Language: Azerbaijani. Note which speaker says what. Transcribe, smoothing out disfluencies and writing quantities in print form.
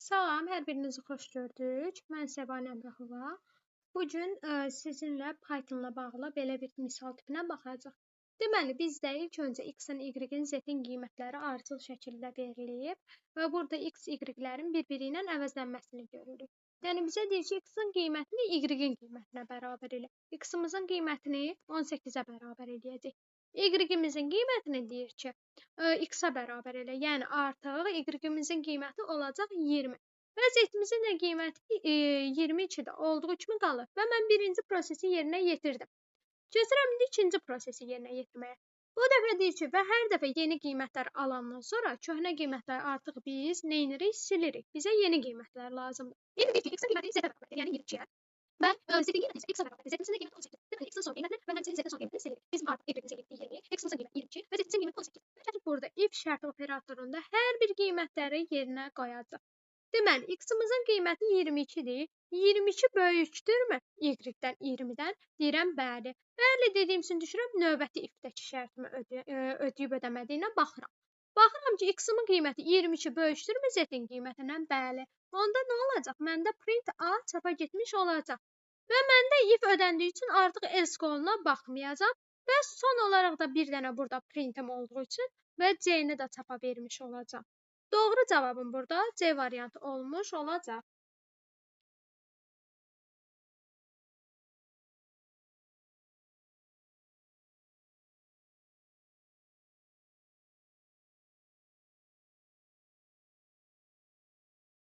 Speaker 1: Salam, hər birinizi xoş gördük. Mən Səbanə Əmrahova. Bu gün sizinlə Pythonla bağlı belə bir misal tipinə baxacağıq. Deməli, bizdə ilk öncə x-in, y-in, z-in qiymətləri ardıcıl şəkildə verilib və burada x, y-lərin bir-biri ilə əvəzlənməsini görürük. Yəni bizə deyir ki, x-in qiymətini y-in qiymətinə bərabər elə. X-imizin qiymətini 18-ə bərabər eləyəcək. Y-imizin qiymətini deyir ki, x-a bərabər elə. Yəni artıq y-imizin qiyməti olacaq 20. Və z-imizin də qiyməti 22-də olduğu kimi qalır. Və mən birinci prosesi yerinə yetirdim. Keçirəm indi ikinci prosesi yerinə yetirməyə. Bu dəfə deyir ki, və hər dəfə yeni qiymətlər alandan sonra köhnə qiymətləri artıq biz nə edirik? Silirik. Bizə yeni qiymətlər lazımdır. İndi deyir ki, x-in qiyməti z-ə bərabərdir, yəni 22-yə. Və z-in qiyməti isə x-a bərabərdir. Z-in qiyməti 18. Deməli, x-in son qiymətini və həmçinin z-in son qiymətini silirik. Bizim artıq y-imizin qiyməti 20, x-imizin qiyməti 22 və z-imizin qiyməti 18. Gətirib burada if şərt operatorunda hər bir qiymətləri yerinə qoyacaq. Deməli, x-imizin qiyməti 22-dir. 22 böyükdürmü y-dən, 20-dən? Deyirəm, bəli. Bəli dediyim üçün düşürəm, növbəti if-dəki şərtimi ödəyib ödəmədiyinə baxıram. Baxıram ki, x-imin qiyməti 22 böyükdürmü z-in qiymətindən? Bəli. Onda nə olacaq? Məndə print A çapa getmiş olacaq. Və məndə if ödəndiyi üçün artıq else qoluna baxmayacam. Və son olaraq da bir dənə burada printim olduğu üçün və C-ni də çapa vermiş olacam. Doğru cavabım burada C variantı olmuş olacaq.